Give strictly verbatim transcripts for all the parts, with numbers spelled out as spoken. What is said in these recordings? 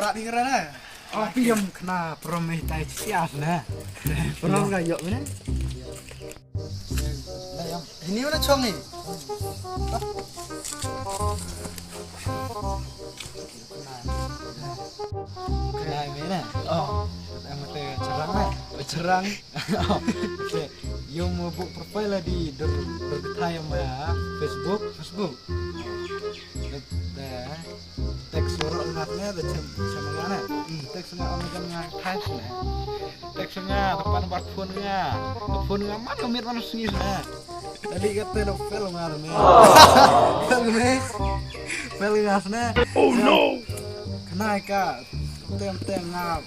Di kra na. Oh, piam kena promise tai sias na. Promise ka yok na. Ini mana chong ni? Kenai mana? Oh, yang mata cerang na. Cerang. Okay. Yung mo book profile di dur dur thai ma Facebook, Facebook. Text warok ngat ne, da chem, chem nga ne. Hmm, text nga, am kan nga, text ne. Text nga, da pan bar phone nga. Da phone nga, man, mit man sngis ne. Tadi kata lo fail nga ne. Fail ne. Fail nga ne. Oh no. Kenai ka, tem tem nga,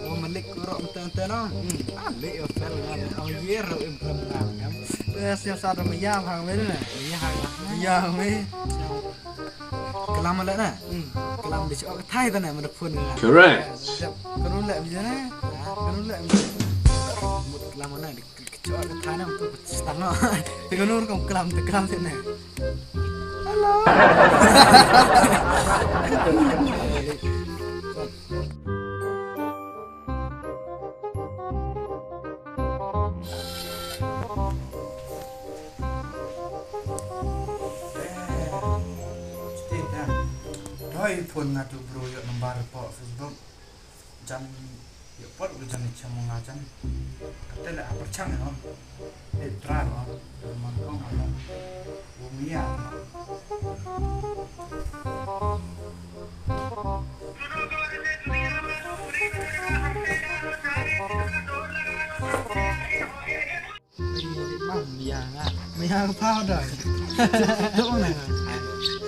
o malik warok tem tem no. Hmm. Ah, le yo fail nga ne. Am ye ro im pram nga. Em. Te siap sa da mayam hang me ne. Mayam hang. Ya me. Klam le na. Hmm. Klam di chok thai ta na, mada phone nga. Correct. Kanu le mi na. Kanu le mi. Mut klam na di chok thai na, mut stang no. Te kanu kom klam, te klam te na. Hello. Doi phone nga tu bro, yoh number po Facebook. Jan yoh por u jan i chamo nga jan. Kate le a perchang no. Eh, try no. Man ko nga no. Wo mia. Mam ya nga. Maya ka pha da. Tu na.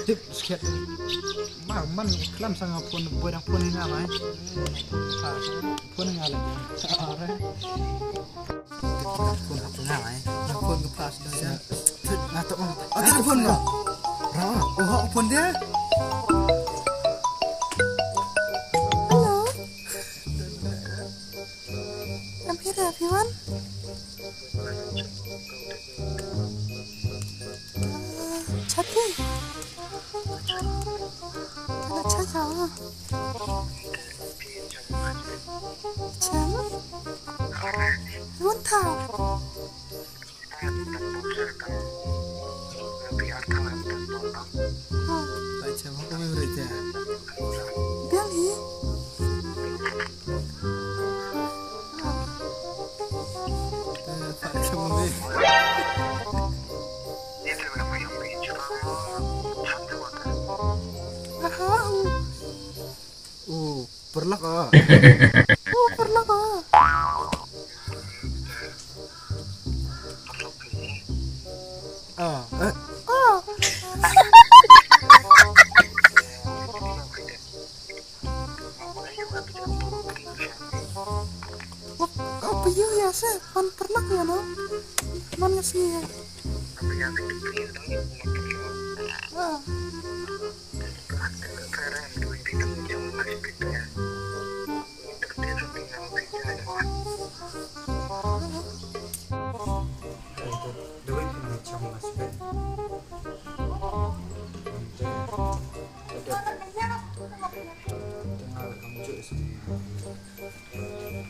Tip sikit. Mam man klam sang phone, boy dang phone nga mai. Phone nga la. Are. Phone hap nga mai. Phone ka pha da. Tip na tu. Ah, tip phone nga. Ra. Oh, phone dia. Hello. I'm here, everyone. Ah, chati. Ana cha ya. Cham. Won tha. Ai, cham, ko me bre cha. Delhi. Ai, cham, me. Aha. Oh, perlak ah. Oh, perlak ah. Ah, eh. Oh. Apa ya, ya, se, man perlak ya, no? Man ya, sih, ya. Ah.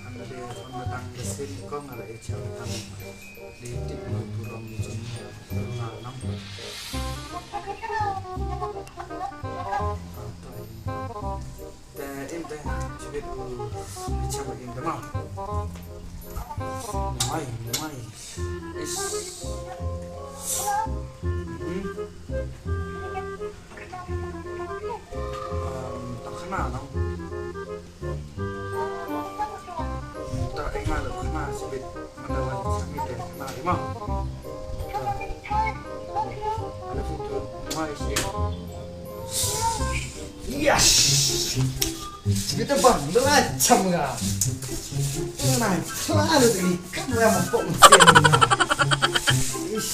Anda dei, wan matang da sin ko nga la e cham tang. Dei tip mo burom ni jong nga, nga nang. Te im te, chibit u cham im te ma. Mai, mai. Is. Hmm. Um, ta khana nang. Ta e nga la khana sibit, manda wan chami te khana i ma. Ta. Ala fu tu, mai si. Yes! Sibit bang, la cham nga. Nga, khana tu i, kam la ma pok ma sien nga. Ish,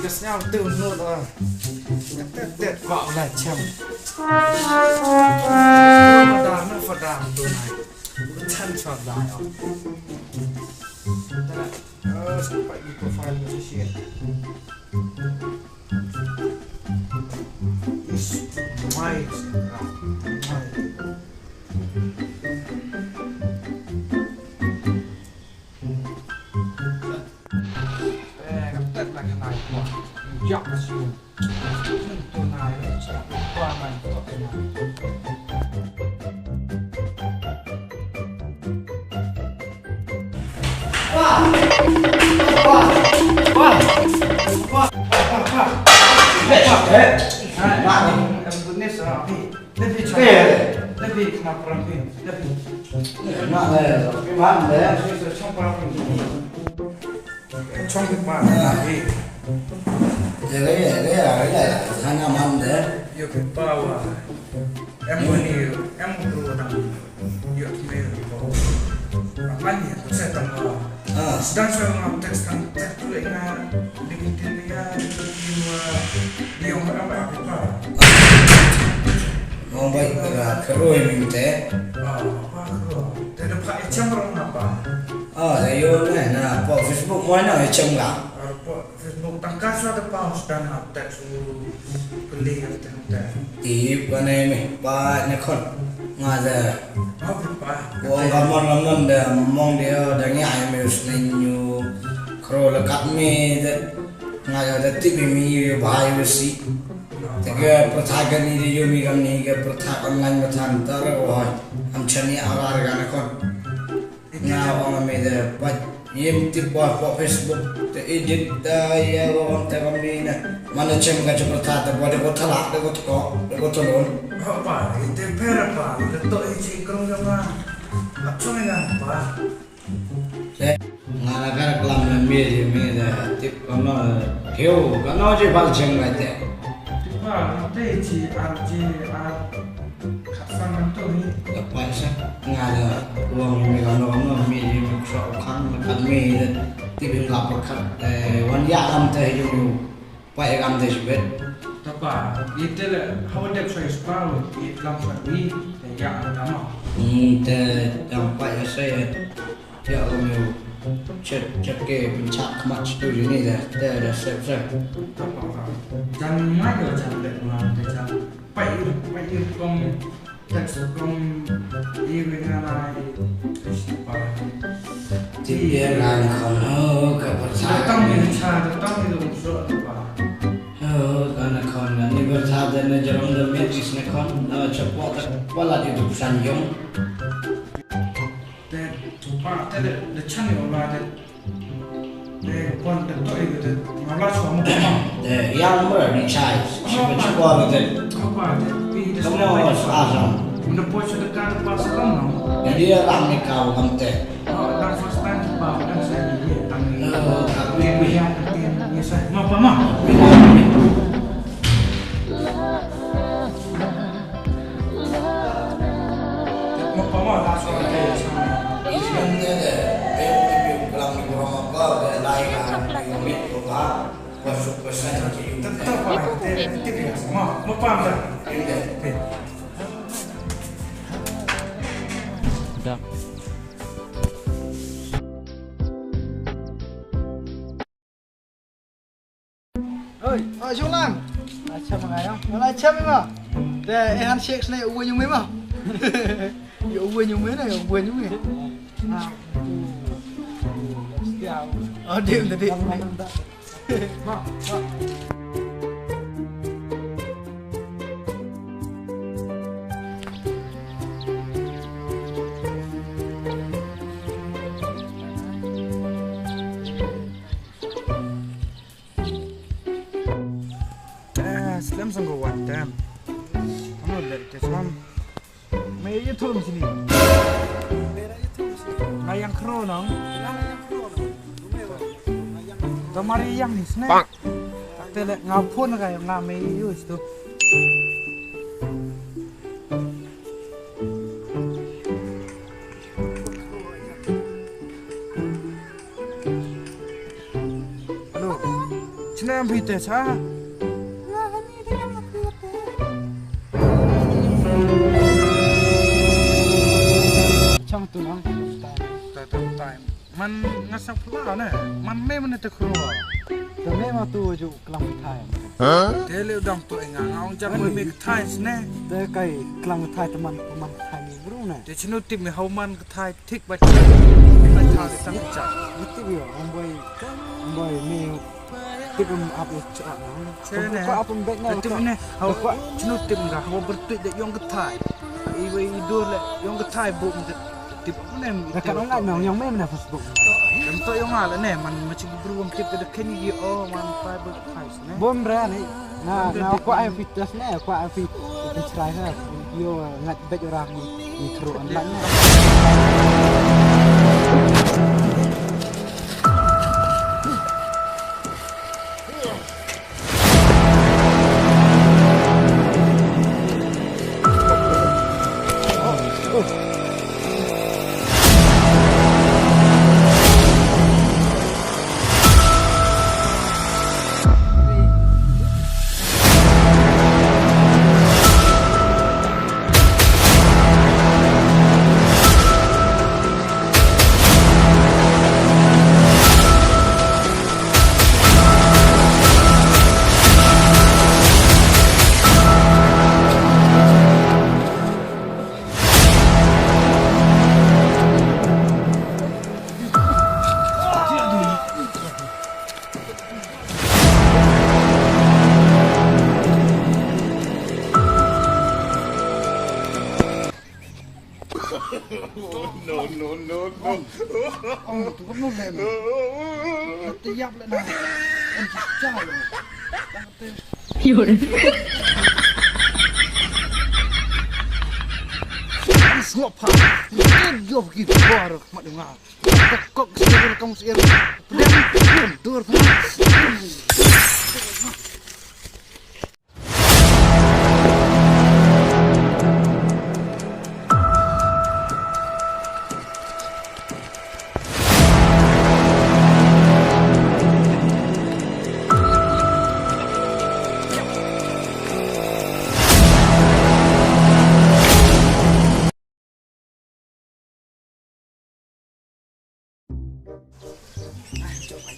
ka sñiaw tu no la. Tet, tet, tet, wa la cham. Fadar na, fadar tu na. Chan chwa da. Ah, sampai di profile ni si. Is, mai, mai. Em ni, em tu dang. Yo, me, ko. Apa ni? Ko sa tang ko. Ah. Sedang sa ngam text tang, text tu le nga, di meeting dia, di meeting wa, di ong apa, apa. Ong bai, ka kero ni te. Ah, apa kero? Te da pha ichem rong apa? Ah, da yo ne, na, pa Facebook mo na ichem ka. Ah, pa Facebook tang ka sa da pa, sedang ngam text u keli ka te. Tip ka ne me, pa ne khon. Nga da. Ko ka mon ka mon da mong de da ngi ai me usne ñu kro la kat me da. Nga da tip me yu bhai u si. Te ka pyrthai ka ni de yu mi kam ni ka pyrthai online ma than ta ra ko hai. Am chani ara ra ka ne khon. Nga ong me da pat yem tip wa ko Facebook te edit da ya wa ong te kam ni na. Mana chem ka chupra tha te wa de ko thala, de ko tko, de ko tolon. Apa, ite pera pa, de to i chi kong ka ma. Ap chong nga pa. Te nga na ka klam na me je me da tip ka no, hiu, ka no je bal chem ka te. Tip pa, te chi ar je ar. Khatsan man tu ni. Ka pai sa. Nga da wang me ka no no me ni me ksok khang me kat me da. Ti bing la pa khat, eh, wan ya kam te yung. Pai kam te sibet. Tapa, ite le hawa dep sa ispa, it lam sa ni, te ya kam ma. Hmm, te yang pai sa ya. Ya, umi u chet, chet ke pynchak khmat tu jini da, da, da, sep, sep. Jan mai yo jan lek ma, da jan pai, pai kom, text kom, i wi nga lai, pa. Ti ye ngan khon ho ka pyrthai. Da tang ni cha, da tang ni um so pa. Ho ka na khon na ni pyrthai da na jarong da met is na khon, na chapo da pala di du san yong. Te, pa, te de, de chan yo la de. De, pon de to i de, ma la so mo pa. De, yang mo ni chai. Sipa chukwa de. Ko pa de, pi de. Kamu harus asam. Munda po chu de ka de pa sa kam no. Jadi orang ni kau kam te. Oh, orang first time pa, orang sa ni, tang ni. Oh, tapi ni ya, ni sa. Ma pa ma. Oi. Oi, Jonglang. Acha ma nga yo. Wala acha me ma. Te, eh, handshake sne uwe nyume ma. Yo uwe nyume na, yo uwe nyume. Ah. Oh, dim, dim, dim. Ma, ma. Eh, slem sang ko wan tem. Ano le te sam. Me ye thum sini. Nga yang khro nong. Tomari yang ni sne. Te le nga phone ka nga me use tu. Hello. Chna am bhi te sa? Chang tu nang. Ta, ta, ta. Man nga sa pla ne. Man me man te khro. Te me ma tu ju klam thai. Te le dang tu nga nga ong jam me thai sne. Te kai klam thai te man, man thai ni bru ne. Te chnu tip me hau man thai. Thik ba chak. Thik ba chak, thik ba chak. Tip yo, ong boi, ong boi, me tip em ap yo chak. Che ne. Ko ap em bek na. Tip ne, hau, chnu tip nga, hau bertuit de yong kethai. I wei i dur le, yong kethai bu, tip ne. Dekat ong ngai nong, yong me na Facebook. Em to yong ale ne, man ma chi bru bom tip ka da khen gi o, man five by five ne. Bom re ni. Na, na, ko ai fit das ne, ko ai fit. Fit try ha. Yo, ngat bej orang ni, ni through online ne. No, no, no, no. Ong, tu no le na. Te yap le na. Ong, tu cha le. Yun. Slop ha. Yo ki bar mat nga. Kok, kok, sir, kamu sir. Dur, dur.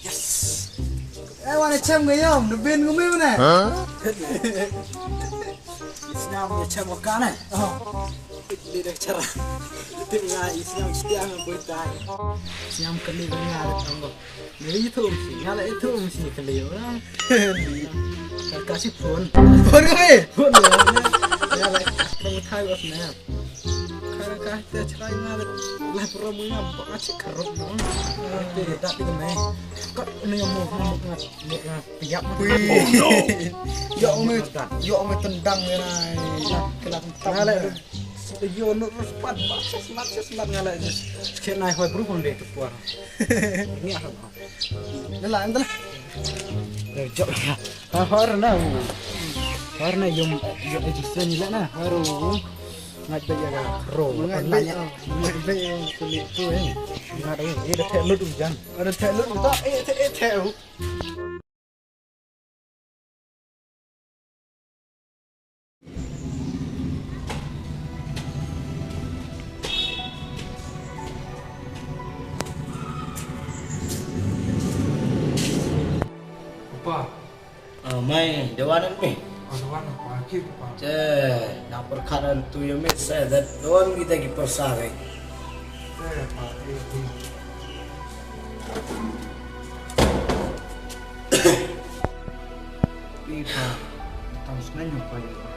Yes. Eh, wan chem ka yom, da bin ko mi ne. Huh? Sñiaw ya chem ka ne. Oh. Di da chara. Ti nga i sñiaw stia nga boi tai. Sñiaw kali nga da tang ko. Ni i thum si, nga la i thum si kali nga. Ka si phone. Phone ko mi. Phone ko mi. Nga la ka thai was ne. Ka, ka, te chrai na le, la pro mo na, ba ka chi karok mo. Te da ti me. Ka ni mo, mo, mo, mo, mo, piak mo. Ui. Yo me, yo me tendang ni na. Kela tendang. Na le, yo no respat, ba ses mat, ses mat nga le. Ke nai hoi bru kon le tu kuar. Ni ah. Dala, dala. Jok ya. Ah, har na. Har na yum, yum ejisen la na. Haru. Ngat ba ya ro. Ngat ba ya. Ngat ba ya. Suli tu eh. Ngat eh. Ida te lut ujan. Ada te lut ta. Eh, te, eh, te. Pa. Ah, mai, dewan mi. Oh, dewan pa, ki pa. Che, na perkara tu ya mi se, dat dewan kita ki persa re. Che, pa, eh, eh. Ih, pa, tang sneng pa ya, pa.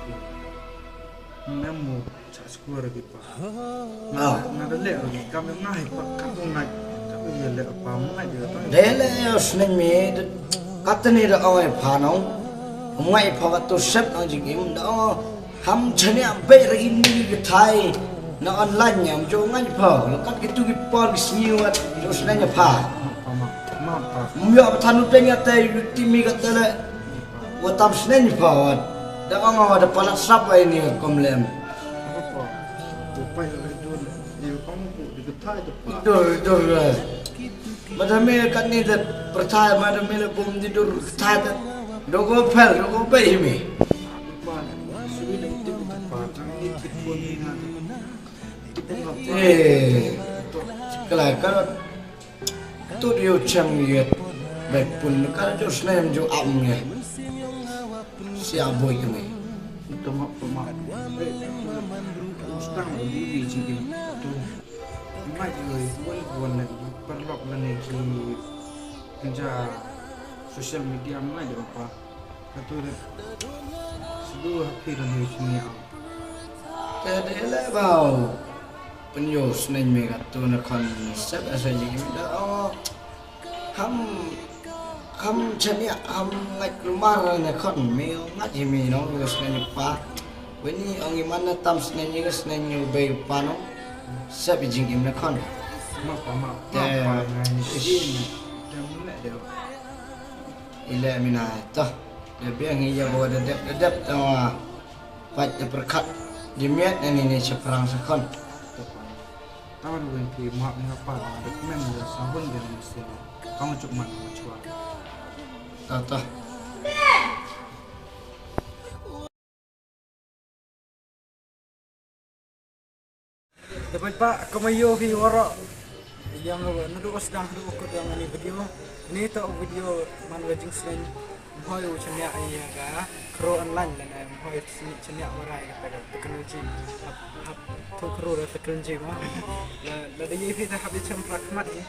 Nemu, cha skur ki pa. Ah. Nga da le, kam em ngai pa, kam em ngai, kam em le pa, em ngai de pa. De le, yo sneng mi, de, katni da ong e pa nong. Em ngai pa ka tu sep nong jing im da ong. Ham chane a bei ra ini ki thai na online nyam jo ngan pha. Lo kat ki tu ki por ki sngi wat jo sneng pha. Myo pa than u peng ate yu ti mi ka tele. Wa tam sneng pha wat. Da ka nga wa da pala sap wa ini kom lem. Dur, dur. Madam me kat ni da perthai, madam me le bom di dur thai da. Dogo phel, dogo bei me. Eh, kala ka tut yo chang yet. Bek pun ka jo snem jo am ye. Sia boi ka me. Tama, tama. Stang di di jingim. Tu. Mai di oi, wan wan na parlok na ne ki. Kerja social media mai di apa. Katu de. Sedu happy dan ni sini au. Te de le bau. Penyo sneng me katu na kon sep asa jingim da. Oh. Ham, ham chaniah, ham ngait kulmar ne khon, me ong ngait hi me nong, ka sneng u pa. Weni ong i man na tam sneng i ka sneng u bei u pa nong. Sep i jingim ne khon. Ma pa, ma pa, te, ma pa, ngai ni ish. Jin. Dem ne de. Ile mina to. De biang hi ya bo de dep, de dep to. Pat de perkat. Di miat ne ni ni seprang sekon. Tawa du wen phi map ni apa, de kmen de sabun de ni sila. Kamu cuk man, kamu cua. Ta, ta. Dapat pa, kamu yo phi waro. Yang nadu sdang du kut yang ni video. Ni to video man wa jingsneng. Mhoi u chaniah ya ka kro online lane mhoi chaniah warai ka technology. Hap, hap, tu kro da technology ma. La, la da ye phi da hap i cham pra khmat i.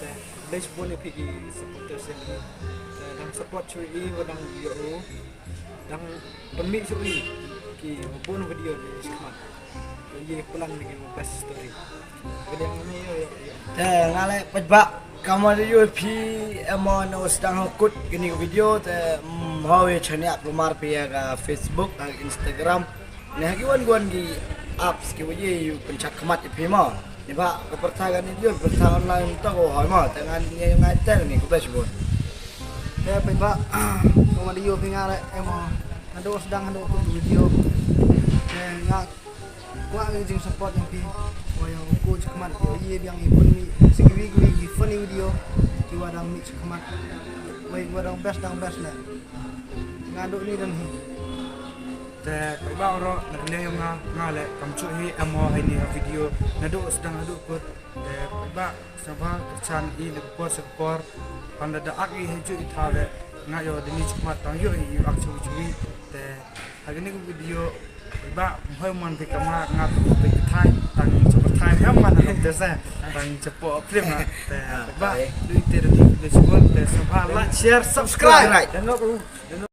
Te, da chibun i phi ki supporters i. Te, dang support chu i, wa dang yo u. Dang pynmih chu i. Ki bun video ni khmat. Ye plan ni ki best story. Te nga le pat ba, kamu da yo phi, em, no sdang ho kut kini ko video, te, mm, hoi chaniah plumar phi ya ka Facebook, ka Instagram. Ne ha ki wan wan ki apps ki wa ye u pynchak khmat i phi mo. Ni ba, ka pyrthai ka ni yo, pyrthai online to ko hoi mo, te ngan ye ngai te ni ko best bun. Te pat ba, kamu da yo phi nga le, em, nadu sdang nadu kut video. Te nga Kwah ka jing support yong phi. Wa yong u coach khmat, yow ye biang i pun mi. Sa kiwi kiwi ki funny video. Ki wa dang mih khmat. Wa i wa dang best, dang best le. Nga dooh ni dang hi. Te, paidbah ro, na ka liang yong nga, nga le, kam chooh hi, em o, ha ini ha video. Nadooh sdang hadooh kut. Te, paidbah, sngewbha kyrchan i na ka por sa ka por. Panda da ak i ha jooh i thaw le. Nga yow da ni chooh khmat tang yow i ak chooh chooh i. Te, ha kani ka video, paidbah, mhoi man phi kamra, nga tu phi thai, tang chooh thai, em man na te se, tang chooh po film na. Te, paidbah, du i te da ni, da chooh te, sngewbha like, share, subscribe. Subscribe.